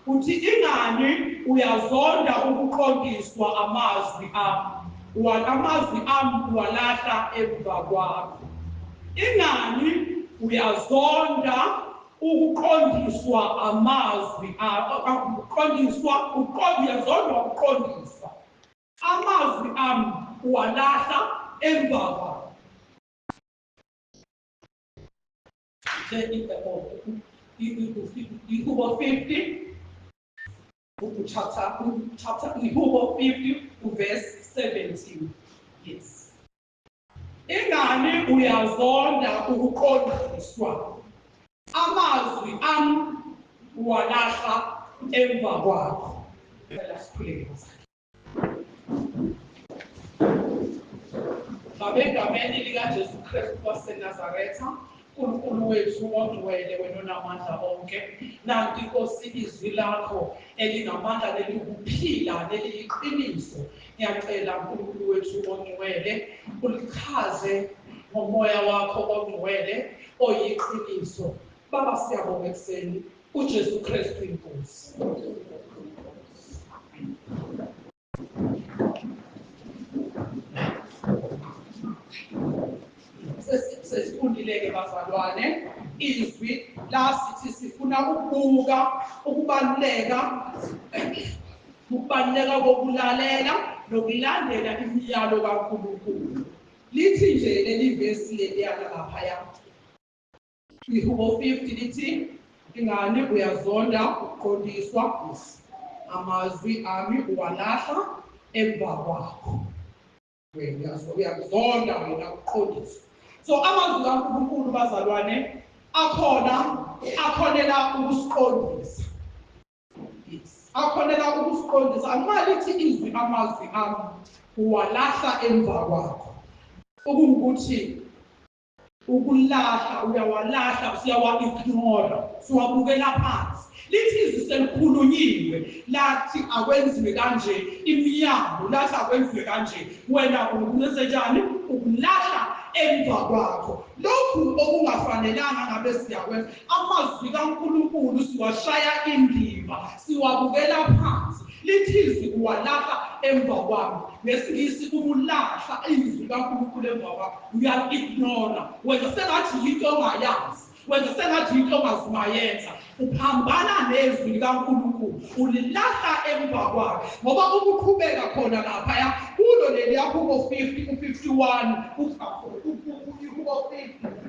Uthi ingani uyazonda ukuqondiswa amazwi ami, amazwi ami uwalahla emva kwakho. Ingani uyazonda ukuqondiswa amazwi, ukuqondiswa, uyazonda ukuqondiswa amazwi ami uwalahla emva kwakho. Ihubo 50, chapter Ihubo 50 verse 17. Yes. Ingani uyazonda ukuqondiswa amazwi ami uwalahla emva kwakho. Sikhuleke bazali. Baba, egameni likaJesu Kristu waseNazaretha, uNkulunkulu wethu ongcwele, wena onamandla onke, nanti Nkosi izwi lakho elinamandla lelikuphila leliyiqiniso. Ngiyacela uNkulunkulu wethu ongcwele ulichaze ngomoya wakho ongcwele oyiqiniso. Baba, siyabonga ekuseni uJesu Kristu inkosi. Sesifundile-ke bazalwane izwi la sithi sifuna ukubuka ukubaluleka kokulalela nokulandela imiyalo kaNkulunkulu. Lithi nje leli vesi leliyana laphaya Ihubo 50 lithi ingani uyazonda ukuqondiswa amazwi ami uwalahla emva kwakho. Wena uyakuzonda wena ukuqondiswa. So amazwi kaNkulunkulu bazalwane akhona akhonela ukusiqondisa. Yes. Akhonela ukusiqondisa. Angalithi izwi amazwi ami uwalahla emva kwakho. Okungukuthi ukulahla, uyawalahla, siyawa-ignora, siwabukela phansi. Lithi izwi selikhulunyiwe lathi akwenziwe kanje, imiyalo lathi akwenziwe kanje, wena ukwenzenjani? Ukulahla emva kwakho. Lokhu okungafanelanga ngabe siyakwenza. Amazwi kaNkulunkulu siwashaya indiva, siwabukela phansi. Lithi izwi uwalahla emva kwami. NgesiNgisi ukulahla izwi kaNkulunkulu emva kwakho, uya-ignora, wenza sengathi yinto ongayazi, wenza sengathi yinto ongazumayenza. Uphambana nezwi likaNkulunkulu, ulilahla emva kwakhe. Ngoba ukuqhubeka khona laphaya kulo leliya Hubo 50, u-51, uHubo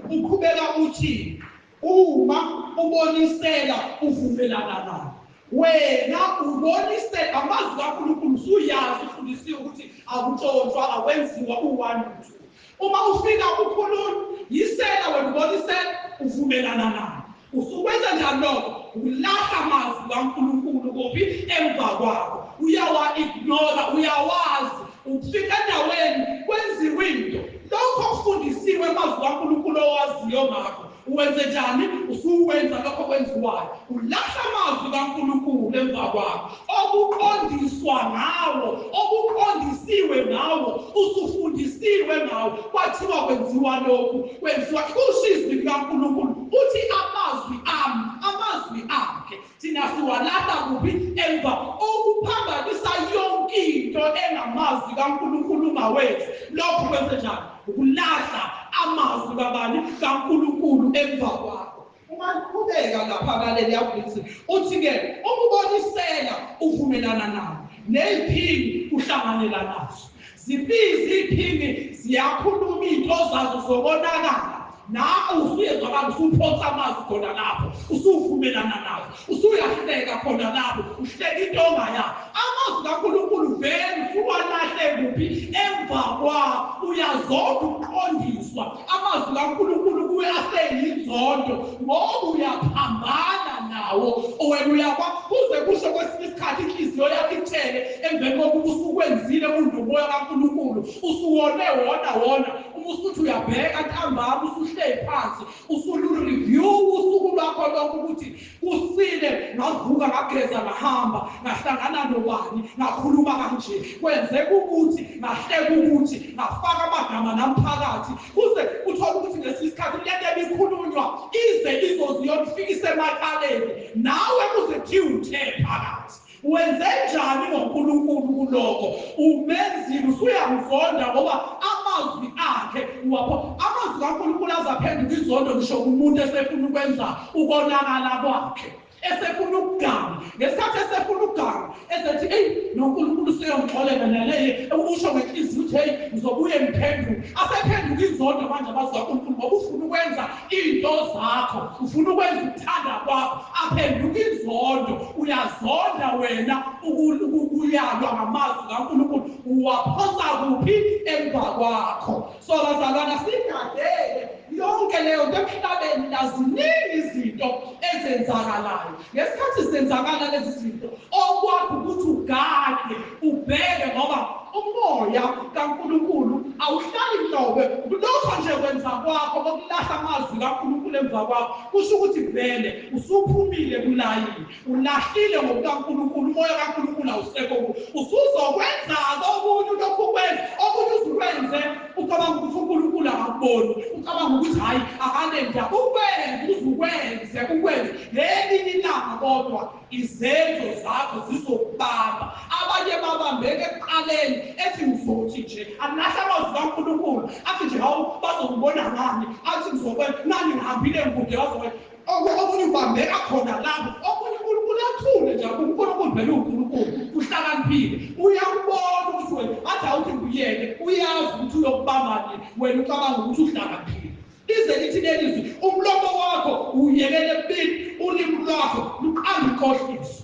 50 uqhubeka uthi uma ubonisela uvumelana naye. Wena ubonisela amazwi kaNkulunkulu, usuyazi ufundisiwe ukuthi akutshontshwa, akwenziwa u-1 no-2. Uma ufika ukhuluma yisela, wena ubonisela uvumelana naye. Usukwenza njani lokho? Ulahla amazwi kaNkulunkulu kuphi? Emva kwakho. Uyawa-ignora, uyawazi. Ufika endaweni kwenziwe into, lokho okufundisiwe amazwi kaNkulunkulu owaziyo ngakho uwenze njani? Usuwenza lokho okwenziwayo. Ulahla amazwi kaNkulunkulu emva kwakho, okuqondiswa ngawo, okuqondisiwe ngawo, usufundisiwe ngawo, kwathiwa kwenziwa lokhu, kwenziwa. Kusho izwi likaNkulunkulu uthi amazwi ami, amazwi akhe thina siwalahla kuphi? Emva. Ukuphambanisa yonke into engamazwi kaNkulunkulu ngawethu. Lokhu kwenze njani? Ukulahla amazwi kabani? kaNkulunkulu emva kwakho. Uma liqhubeka lapha kaleli yakuthi uthi-ke ukubonisela uvumelana nawo, ney'phingi uhlanganela nazo. Zibiza iy'phingi ziyakhuluma iy'nto zazo zokonakala. Nawe usuyezwakala usuphonsa amazwi khona lapho, usuvumelana nazo, usuyahleka khona lapho, uhleka into ongayazi. Amazwi kaNkulunkulu vele usuwalahle kuphi? Emva kwakho. kwakho, uyazonda ukuqondiswa. Amazwi kaNkulunkulu kuye aseyinzondo ngoba uyaphambana nawo. Wena uyakwa kuze kusho kwesinye isikhathi inhliziyo yakho ithele emveni kokuba usukwenzile unomoya kaNkulunkulu, usuwone wona uma usuthi uyabheka ntambama usuhleli phansi usulureview usuku lwakho lonke ukuthi kusile ngavuka ngageza ngahamba ngahlangana nobani ngakhuluma kanje kwenzeka ukuthi ngahleka ukuthi ngafaka amagama namphakathi, kuze uthole ukuthi ngesinye isikhathi lento ebikhulunywa ize izoziyokufikisa emakaleni nawe kuze kuthiwe uthe phakathi. Wenze njani ngoNkulunkulu kuloko? Umenzile usuyamzonda ngoba amazwi akhe wapho amazwi kaNkulunkulu azaphenduka izondo ngisho kumuntu esefuna ukwenza ukonakala kwakhe, esefuna ukuganga. Ngesikhathi esefuna ukuganga ezethi eyi noNkulunkulu useyongixolela naleye usho ngenhliziyo ukuthi hey ngizobuye ngiphenduke, asephenduka izondo manje amazwi kaNkulunkulu ngoba ufuna ukwenza into zakho, ufuna ukwenza ukuthanda kwakho, aphenduka izondo. Uyazonda wena ukuyalwa ngamazwi kaNkulunkulu, uwaphonsa kuphi? Emva kwakho. So bazalwana sigadele yonke leyo nto emhlabeni, laziningi izinto ezenzakalayo. Ngesikhathi zenzakala lezi zinto okwakho ukuthi ugade ubheke, ngoba umoya kaNkulunkulu awuhlali nhlobo. Lokho nje kwenza kwakho kokulahla amazwi kaNkulunkulu emva kwakho kusho ukuthi vele usuphumile kulayini, ulahlile ngokukaNkulunkulu, umoya kaNkulunkulu awusekho kuwe. Usuzokwenza okunye ulokhu ukwenza okunye uzukwenze ucabanga ukuthi uNkulunkulu akakuboni, ucabanga ukuthi hhayi akanendaba, ukwenze uzukwenze ukwenze ngelinye ilanga, kodwa izenzo zakho zizokubamba. Abanye babambeke ekuqaleni ethi ngizothi nje alahla amazwi kaNkulunkulu, athi nje hawu bazongibona ngani, athi ngizokwenza nani ngihambile ngikude bazokwenza. Okunye ubambeka khona lapho, okunye uNkulunkulu athule nje. uNkulunkulu vele uNkulunkulu uhlakaniphile, uyakubona ukuthi wena athi awuthi nguyeke, uyazi ukuthi uyokubamba nini, wena ucabanga ukuthi uhlakaniphile. Lize lithi leli zwi, umlomo wakho uyekele kubili, ulimi lwakho luqamba inkohliso.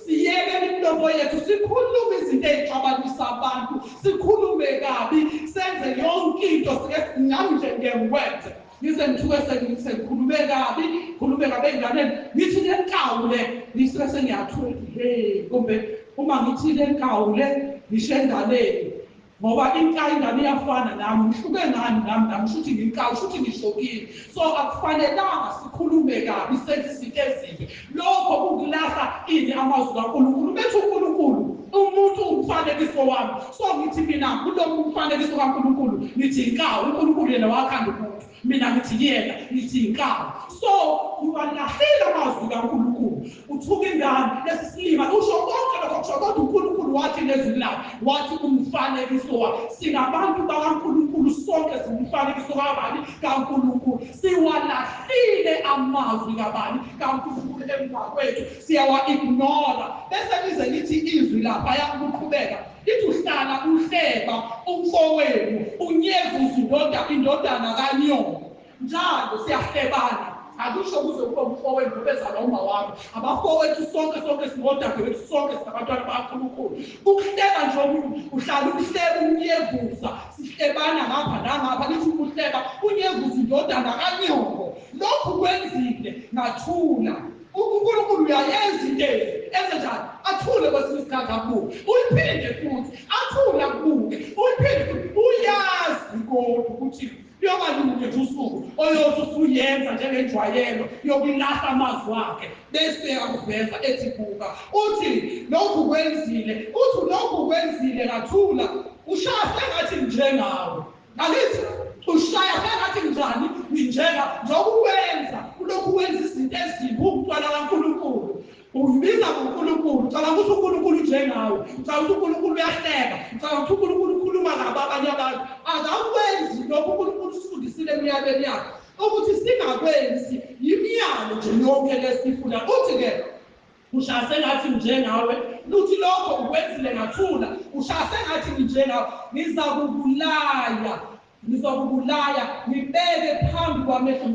Siyeke imilomo yethu sikhulume izinto ey'xabanisa abantu, sikhulume kabi, senze yonke into. Nami nje ngeke ngikwenze ngize ngithuke sengikhulume kabi, khulume kabi ey'nganeni, ngithi le nkawu le ngisuke sengiyathuka he, kumbe uma ngithi le nkawu le ngisho enganeni, ngoba inkawu ingane iyafana nami, ngihluke ngani nami shuthi nginkawu, shuthi ngishokile. So akufanelanga sikhulume kabi senze izinto ezimbi. Lokho kukulahla ini amazwi kaNkulunkulu. Bethi uNkulunkulu umuntu umfanekiso wami, so ngithi mina kulo mfanekiso kaNkulunkulu ngithi inkawu, uNkulunkulu yena wakhanda umuntu, mina ngithi yena ngithi inkawu. So uwalahlile amazwi kaNkulunkulu, uthuka ingane lesi silima, usho konke lokho kusho, kodwa uNkulunkulu wathi nezwi lakhe wathi umfanekiso wakhe. Singabantu bakaNkulunkulu sonke, singumfanekiso kabani? kaNkulunkulu. Siwalahlile amazwi kabani? kaNkulunkulu emva kwethu, siyawa-ignora. Bese lize lithi izwi lapha yakuqhubeka lithi uhlala uhleba umfowenu, unyevuza indodana kanyoko. Njalo siyahlebana, akusho kuze kube umfowenu nobezalwa uma wami, abafowethu sonke sonke singodadewethu sonke singabantwana bakaNkulunkulu. Ukuhleba nje omunye uhlala uhleba unyevuza, sihlebana ngapha nangapha, lithi ukuhleba unyevuza indodana kanyoko. Lokhu kwenzile ngathula. uNkulunkulu uyayenza into enze njani? Athule kwesinye isikhathi akubuke, uyiphinde futhi athule akubuke, uyiphinde futhi. Uyazi kodwa ukuthi kuyoba lunye nje usuku oyothi usuyenza njengenjwayelo yokulahla amazwi akhe, bese akuveza ethi buka, uthi lokhu kwenzile, uthi lokhu kwenzile ngathula. Ushaya sengathi njengawe, angithi ushaya sengathi njani nginjenga njengoba ulokhu wenza izinto ezimbi, umntwana kaNkulunkulu uyibiza ngoNkulunkulu, ucabanga ukuthi uNkulunkulu njengawe, ucabanga ukuthi uNkulunkulu uyahleka, ucabanga ukuthi uNkulunkulu ukhuluma kabi abanye abantu. Akakwenzi lokho uNkulunkulu usifundisile emiyalweni yakhe ukuthi singakwenzi. Yimiyalo nje yonke lesifuna. Uthi-ke ushaya sengathi njengawe, luthi lokho ukwenzile ngathula, ushaya sengathi nginjengawe, ngizakubulaya, ngizokubulaya, ngibeke phambi kwamehlo,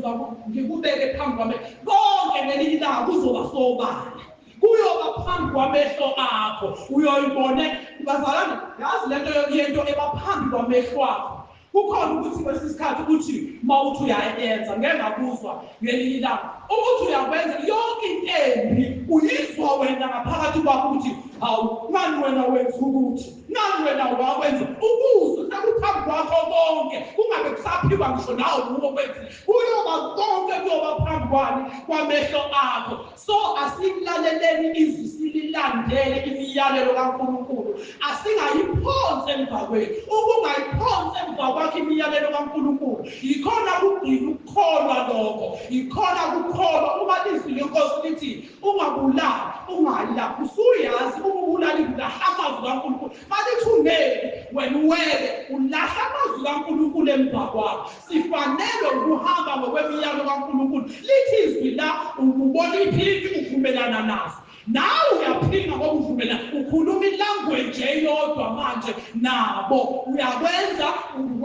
ngikubeke phambi kwamehlo konke. Ngelinye ilanga kuzoba sobala. Kuyoba phambi kwamehlo akho, uyoyibone. Bazalwane, yazi lento yento eba phambi kwamehlo akho. Kukhona ukuthi kwesinye isikhathi ukuthi uma uthi uyayenza, ngeke ngakuzwa ngelinye ilanga ukuthi uyakwenza yonke into embi, uyizwa wena ngaphakathi kwakho ukuthi hawu, ngani wena wenza ukuthi, ngani wena wakwenza, ukuzwe sekuphambi kwakho konke, kungabe kusaphiwa ngisho nawe uwo kwenzi, kuyoba konke kuyoba phambi kwani kwamehlo akho. So asilaleleni izwi, sililandele imiyalelo kaNkulunkulu, asingayiphonsi emva kwethu. Ukungayiphonsi emva kwakho imiyalelo kaNkulunkulu yikhona kugcina ukukholwa lokho, yikhona kukholwa. Uma lizwi lenkosi lithi ungabulali, ungayi lapho, usuyazi uma ubulali ulahla amazwi kaNkulunkulu. Malithi ungeke wena uwele, ulahla amazwi kaNkulunkulu emva kwakho. Sifanele ukuhamba ngokwemiyalo kaNkulunkulu. Lithi izwi la, ubona iphiki uvumelana naso, nawe uyaphinga ngoba uvumelana, ukhuluma ilanguage eyodwa manje nabo, uyakwenza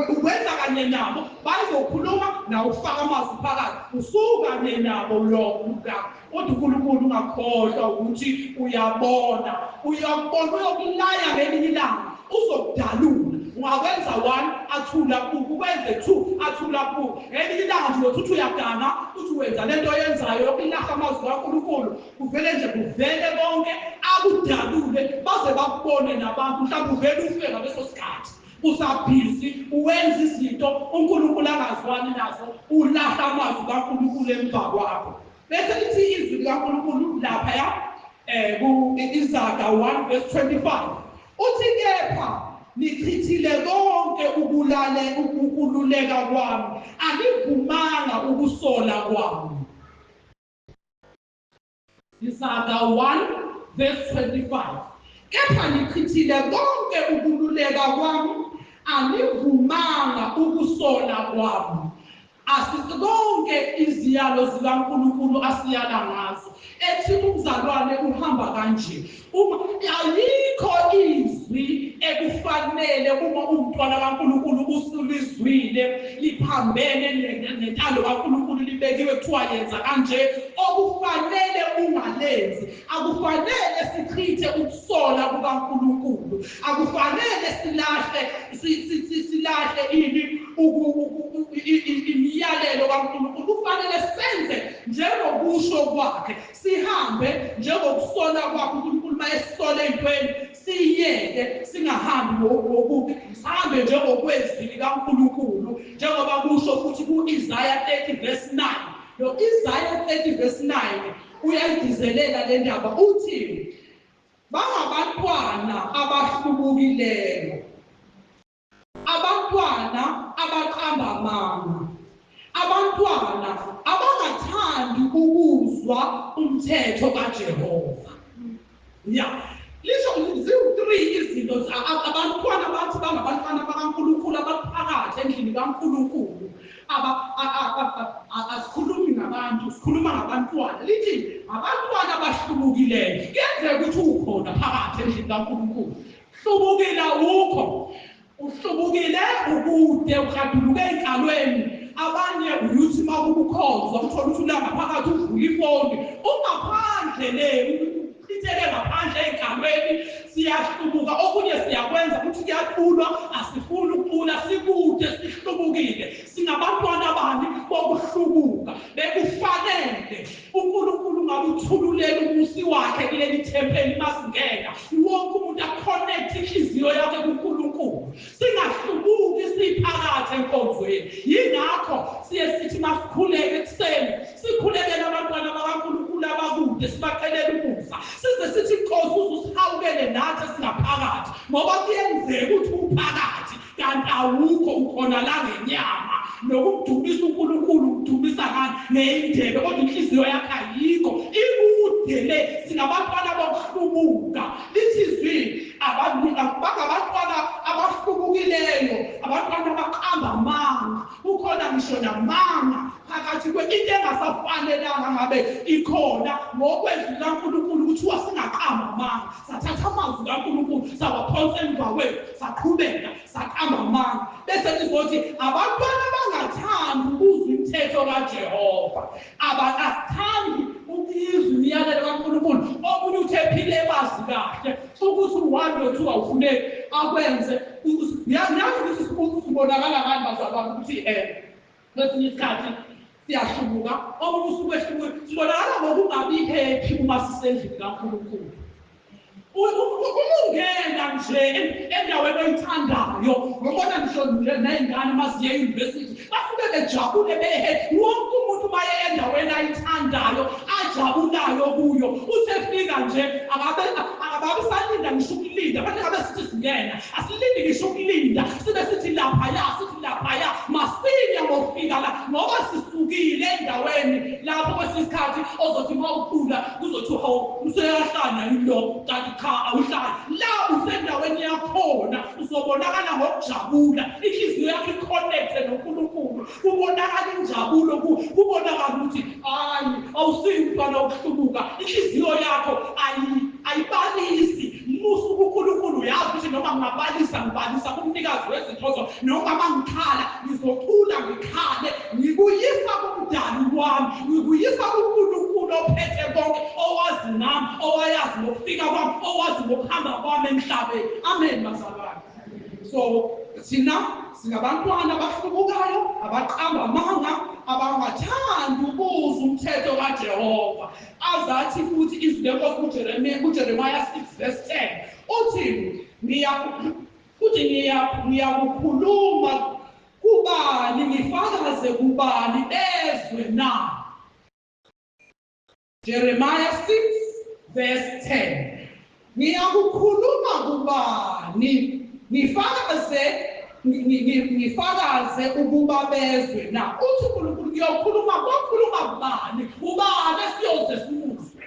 ukwenza kanye nabo, bazokhuluma nawe ufaka amazwi phakathi, usukanye nabo lokho. Kodwa uNkulunkulu ungakhohlwa ukuthi uyabona, uyabona, uyokulaya ngelinye ilanga, uzokudalula. Ungakwenza 1 athula kuku, ukwenze 2 athula kuku. Ngelinye ilanga nje uyothi uyaganga, uthi wenza lento oyenzayo, ilahla amazwi kaNkulunkulu, kuvele nje kuvele konke, akudalule baze bakubone nabantu. Mhlawumbe uvele ufe ngaleso sikhathi usabhizi uwenza izinto uNkulunkulu angazwani nazo, ulahla amazwi kaNkulunkulu emva kwakho. Bese lithi izwi likaNkulunkulu laphaya ku Izaga 1 verse 25, uthi kepha nichithile konke ukululeka kwami, anivumanga ukusola kwami. Izaga 1 verse 25, kepha nichithile konke ukululeka kwami, anivumanga ukusola kwami. Asikonke iziyalo zikaNkulunkulu asiyala ngazo. Ethi umzalwane uhamba kanje, uma ayikho izwi ekufanele uma umntwana kaNkulunkulu usulizwile liphambene nentando kaNkulunkulu, libekiwe kuthiwa yenza kanje, okufanele ungalenzi. Akufanele sichithe ukusola kukaNkulunkulu, akufanele silahle silahle ini imiyalelo kaNkulunkulu. Kufanele senze njengokusho kwakhe, sihambe njengokusola kwakhe. uNkulunkulu mayesola entweni siyeke, singahambi ngokubi, sihambe njengokwezwi likaNkulunkulu, njengoba kusho futhi ku-Isaya 30 verse 9. Lo Isaya 30 verse 9 uyayigizelela le ndaba, uthi bangabantwana abahlubukileyo, abantwana abaqamba amanga, abantwana abangathandi ukuzwa umthetho kaJehova. Ya, lisho ziwu-3 izinto. Abantwana bathi bangabantwana bakaNkulunkulu abaphakathi endlini kaNkulunkulu. Asikhulumi ngabantu, sikhuluma ngabantwana. Lithi abantwana abahlubukileyo. Kuyenzeka ukuthi ukhona phakathi endlini kaNkulunkulu, hlubukile awukho, uhlubukile ukude, uhaduluke enkalweni. Abanye uyuthi makubukhonzwa uthola ukuthi ulanga phakathi, uvula ifoni ungaphandle le, uchitheke ngaphandle ey'nkalweni. Siyahlubuka, okunye siyakwenza ukuthi kuyaculwa, asifuni ukucula, sikude, sihlubukile, singabantwana bani bokuhlubuka. Bekufanele uNkulunkulu ngabe uthululela umusi wakhe kuleli thempeli, masingena wonke umuntu aconnect inhliziyo yakhe kuNkulunkulu, singahlubuki siphakathi enkonzweni. Yingakho siye sithi masikhuleke ekuseni, sikhulekele abantwana bakaNkulunkulu abakude, sibacelela umusa, size sithi Nkosi uzusihawukele nathi esingaphakathi, ngoba kuyenzeka ukuthi uphakathi kanti awukho, ukhona la ngenyama. Nokudumisa uNkulunkulu ukudumisa ngani ngendebe, kodwa inhliziyo yakhe ayikho, ikude le. Singabantwana bokuhlubuka. Lithi izwi bangabantwana abahlubukileyo, abantwana abaqamba amanga. Kukhona ngisho namanga phakathi kwe into engasafanelanga ngabe ikhona ngokwezwi likaNkulunkulu kuthiwa singaqamba amanga. Sathatha amazwi kaNkulunkulu sawaphonsa emva kwethu, saqhubeka saqamba amanga. Bese lizothi abantwana abangathandi ukuzwa imithetho kaJehova, abakathandi ukuyizwa imiyalelo kaNkulunkulu. Okunye 1 no 2 awufuneki akwenze. Niyazi ukuthi sibonakala ngani bazalwane ukuthi kwesinye isikhathi siyahlubuka, omunye usuku ehlubuka, sibonakala ngokungabi happy uma sisendlini kaNkulunkulu. Uma ungena nje endaweni oyithandayo, ngobona ngisho nje ney'ngane uma ziye e-university basuke bejabule behe, wonke umuntu uma eye endaweni ayithandayo ajabulayo kuyo, usefika nje akababi salinda ngisho ukulinda. Abantu ngabe sithi singena asilindi ngisho ukulinda, sibe sithi laphaya, sithi laphaya masinya ngofika la, ngoba sisukile endaweni lapho kwesinye isikhathi ozothi uma ukhula kuzothi hawu useyahlanya yilo, kanti cha awuhlali la, usendaweni yakhona. Uzobonakala ngokujabula, inhliziyo yakho i-connecte noNkulunkulu, kubonakala injabulo, kubonakala ukuthi hayi awusiyi umntwana wokuhlubuka, inhliziyo yakho ayibalisi. Musu kuNkulunkulu uyazi ukuthi noma ngingabalisa ngibalisa kumnikazi wezinto, noma mangikhala ngizocula ngikhale, ngikuyisa kumdali wami, ngikuyisa kuNkulunkulu ophethe konke, owazi nami, owayazi ngokufika kwami, owazi ngokuhamba kwami emhlabeni. Amen bazalwane. So thina singabantwana abahlubukayo, abaqamba amanga, abangathandi ukuzwa umthetho kaJehova. Azathi futhi izwi lenkosi kuJeremiya 6 verse 10 uthi ngiyakukhuluma kubani, ngifakaze kubani bezwe na? Jeremiah 6 verse 10, ngiyakukhuluma kubani, ngifakaze ukuba bezwe na? Uthi uNkulunkulu ngiyokhuluma, kokhuluma kubani? Ubani esiyoze simuzwe?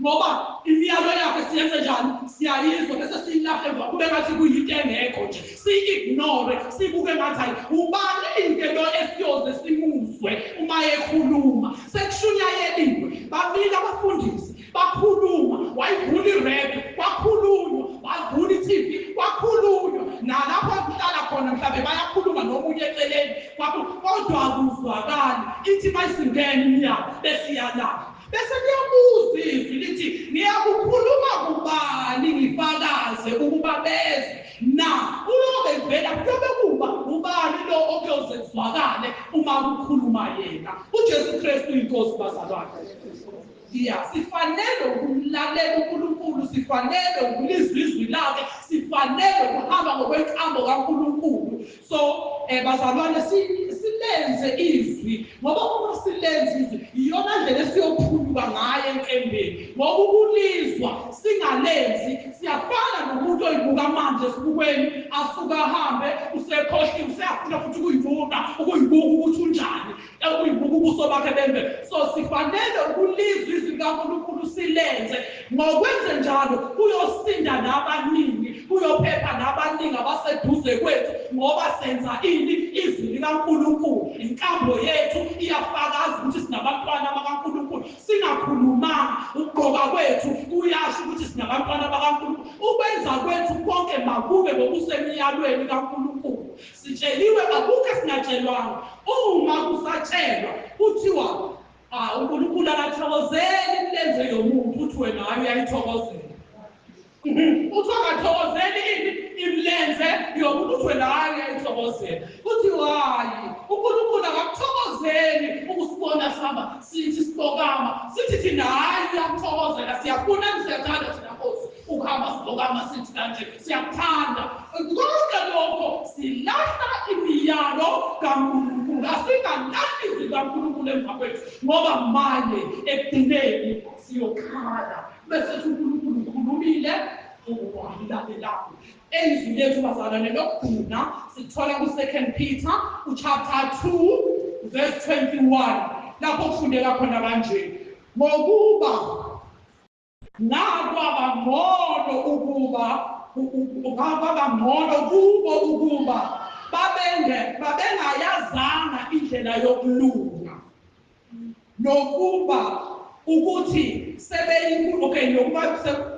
Ngoba imiyalo yakhe siyenze njani? Siyayizwa bese siyilahle emva, kube ngathi kuyinto engekho nje, siyi-ignore, sibuke ngathi hayi ubani-ke lo esiyoze simuzwe uma ekhuluma. Sekushunyayeliwe, bamile abafundisi bakhuluma, wayivula iredio kwakhulunywa, wavula i-TV kwakhulunywa, nalapho kuhlala khona mhlawumbe bayakhuluma nomunye eceleni, kodwa akuzwakali. Ithi mayisingena imiyalo besiyalahla, bese kuyabuza izwi lithi ngiyakukhuluma kubani ngifakaze ukuba bezwe na? Uyobe vela kuyobe kuba ubani lo okuyoze kuzwakale uma kukhuluma yena? UJesu Kristu inkosi bazalwane. Sifanele ukumlalela uNkulunkulu, sifanele ukulizwa izwi lakhe, sifanele ukuhamba ngokwenkambo kaNkulunkulu. So bazalwane silenze izwi, ngoba uma silenze izwi iyona ndlela esiyophunyuka ngayo enkembeni. Ngoba ukulizwa singalenzi siyafana nomuntu oyibuka manje esibukweni, asuka ahambe usekhohliwe, useyafuna futhi ukuyibuka ukuthi unjani, ukuyibuka ubuso bakhe bembe. So sifanele ukulizwa izwi likaNkulunkulu silenze. Ngokwenze njalo kuyosinda nabaningi, kuyophepha nabaningi abaseduze kwethu, ngoba senza ini? Izwi likaNkulunkulu. Inkambo yethu iyafakaza ukuthi singabantwana bakaNkulunkulu. Singakhulumanga, ukugqoka kwethu kuyasho ukuthi singabantwana bakaNkulunkulu. Ukwenza kwethu konke makube ngokusemiyalweni kaNkulunkulu. Sitsheliwe, akukho esingatshelwanga. Uma kusatshelwa kuthiwa uNkulunkulu akathokozeli imilenze yomuntu, uthi wena hayi uyayithokozela. Uthi akathokozeli ini? Imilenze yomuntu, uthi wena hayi uyayithokozela. Uthi hayi uNkulunkulu akakuthokozeli ukusibona sihamba sithi sibokama, sithi thina hayi uyakuthokozela, siyafuna siyathanda thina Nkosi ukuhamba sibokama sithi kanje siyakuthanda. Konke lokho silahla imiyalo kaNkulunkulu, asingalahli izwi likaNkulunkulu emva kwethu, ngoba manje ekugcineni siyokhala bese uNkulunkulu ukhulumile ukuwalalelanga. Ezwi lethu bazalwane lokugcina sithola ku-2 Peter chapter 2 verse 21, lapho kufundeka khona kanje: ngokuba nakwaba ngcono ukuba kwaba ngcono kubo ukuba babengayazanga indlela yokulunga, nokuba ukuthi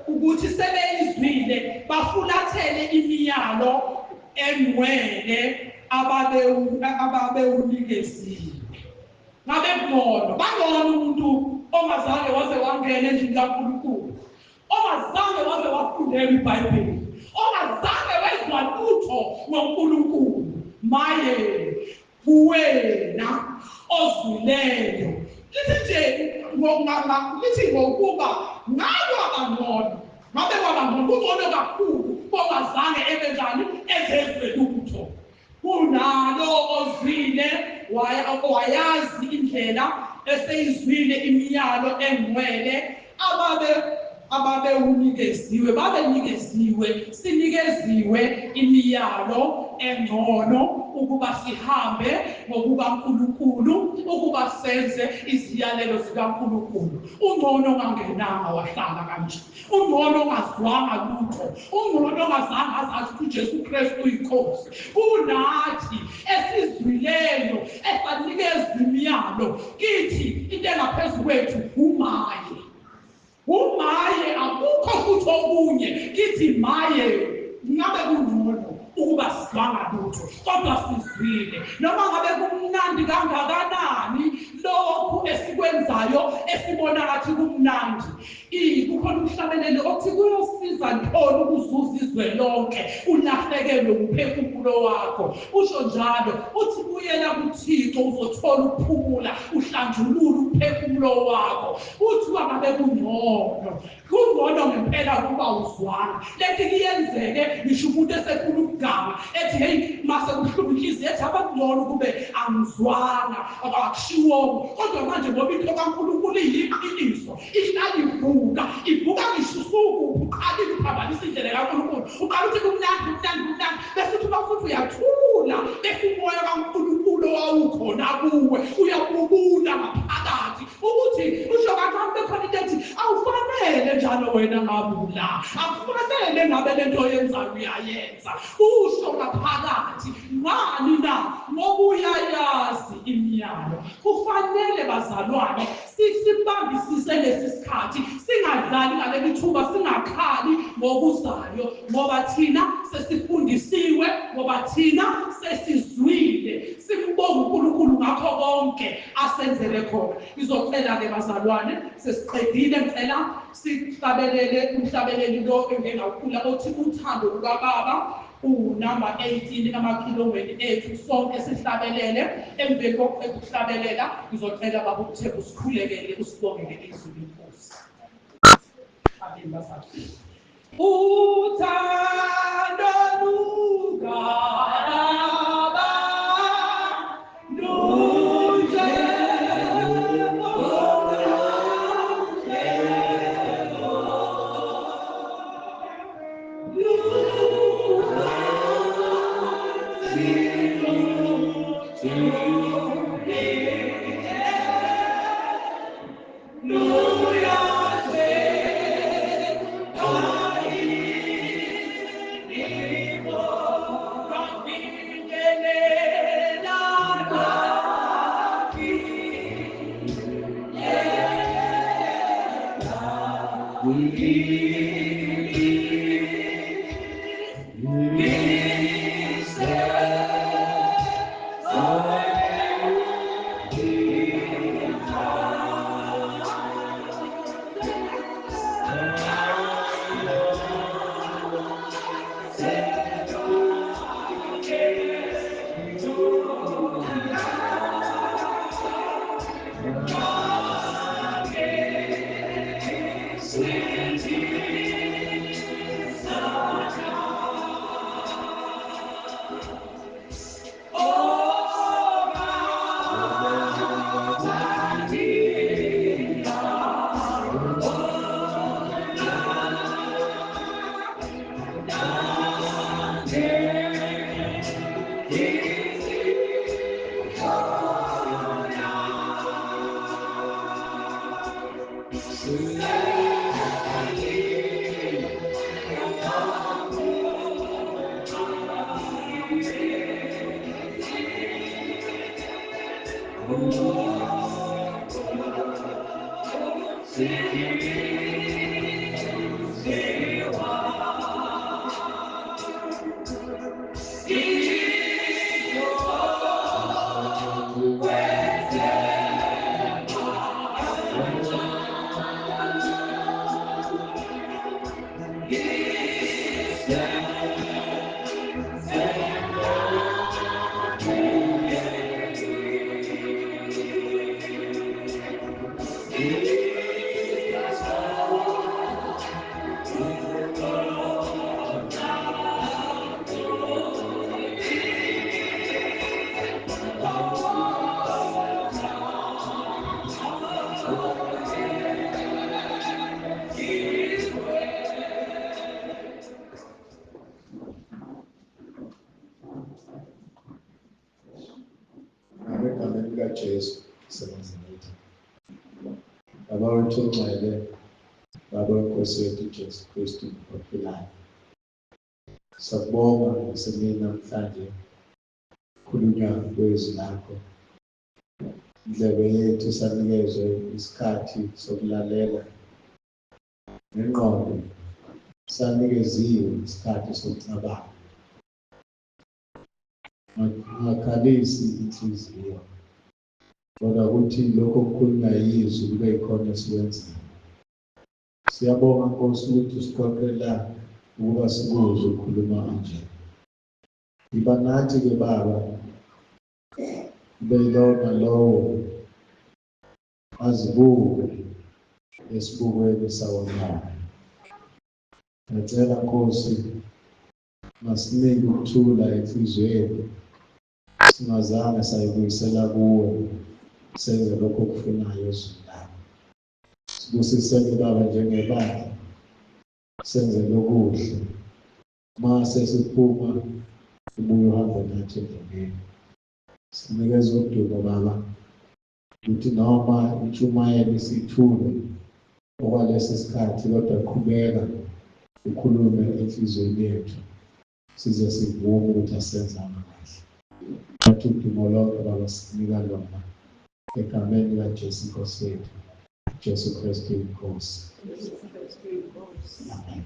ukuthi sebeyizwile bafulathele imiyalo engcwele ababewunikeziwe. Ngabe ngcono bangcono umuntu ongazange waze wangena endlini kaNkulunkulu, ongazange waze wafundela iBhayibheli. ongazange wezwa lutho ngoNkulunkulu. Maye kuwena ozwileyo. Lithi nje lithi ngokuba ngakwabangcono, ngabe kwabangcono, kungcono kakhulu kongazange ebe njani ezezwe lutho kunalo ozwile wayazi indlela eseyizwile imiyalo engcwele ababewunikeziwe, babenikeziwe, sinikeziwe imiyalo engcono ukuba sihambe ngokukaNkulunkulu, ukuba senze iziyalelo zikaNkulunkulu. Ungcono ongangenanga wahlala kanje, ungcono ongazwanga lutho, ungcono ongazange azazi ukuthi uJesu Kristu uyinkosi kunathi esizwileyo esanikezwa imiyalo. Kithi into engaphezu kwethu umaye, umaye, akukho futhi okunye. Kithi maye, ngabe kungcono ukuba sizwanga lutho kodwa sizwile. Noma ngabe kumnandi kangakanani lokhu esikwenzayo esibona ngathi kumnandi, kukhona umhlabeleli othi kuyosiza ntoni ukuzuza izwe lonke ulahlekelwe umphefumulo wakho. Usho njalo uthi buyela kuThixo uzothola ukuphumula, uhlanjulule umphefumulo wakho. Uthi wangabe kungcono, kungcono ngempela ukuba uzwana. Lethi kuyenzeke ngisho umuntu esefuna ukugama ethi hey mase kuhlupha inhliziyo ethi abakungcono kube angizwanga akushiwo, kodwa manje ngoba into kaNkulunkulu iyiqiniso ihlala ivuka, ivuka ngisho usuku uqalile uphambanisa indlela kaNkulunkulu, uqala uthi kumnandi kumnandi kumnandi, bese uthi futhi uyathula, bese umoya kaNkulunkulu owawukhona kuwe uyabubula ngaphakathi ukuthi usho kancane bekhona into ethi awufanele njalo wena ngabula, akufanele ngabe lento oyenzayo uyayenza. Usho ngaphakathi ngani na? Ngoba uyayazi imiyalo. Kufanele bazalwane sisibambisise lesi sikhathi, singadlali ngaleli thuba, singakhali ngokuzayo, ngoba thina sesifundisiwe, ngoba thina sesizwile. Simbonga uNkulunkulu ngakho konke asenzele khona. Ngizocela-ke bazalwane, sesiqedile, ngicela sihlabelele umhlabeleli lo engengawukhula othi uthando lukababa unumber 18 emakhilongweni ethu, sonke sihlabelele. Emveni kokuqeda ukuhlabelela ngizocela baba uThemba usikhulekele, usibongele izwi lenkosi. Amen bazalwane. Uthando lukababa Yeah. Baba wethu ongcwele, Baba wenkosi yethu Jesu Kristu ophilayo. Siyakubonga ngesemini namhlanje khulunywa kwezwi lakho. Indlebe yethu sanikezwe isikhathi sokulalela nengqondo sanikeziwe isikhathi sokucabanga. Ungakhalisi inhliziyo kodwa ukuthi lokho okukhulunywa yizwi kube yikhona esikwenzayo. Siyabonga Nkosi ukuthi usiqoqe la ukuba sikuzwe ukhuluma kanje. Yiba nathi-ke Baba, kube yilowo nalowo azibuke esibukweni sawomoya. Ngiyacela Nkosi, masinike ukuthula enhliziyweni singazange sayibuyisela kuwe senze lokho okufunayo ezweni lakho. Sibusiseke Baba njengebandla senze lokuhle uma sesiphuma ubuye uhambe nathi endleleni. Sinikeza udumo Baba ukuthi noma intshumayelo isithule okwalesi sikhathi kodwa qhubeka ukhulume enhliziyweni yethu size sivume ukuthi asenzanga kahle. Bathi udumo lonke Baba sinika lona egameni likaJesu Nkosi yethu, Jesu Kristu inkosi. Amen.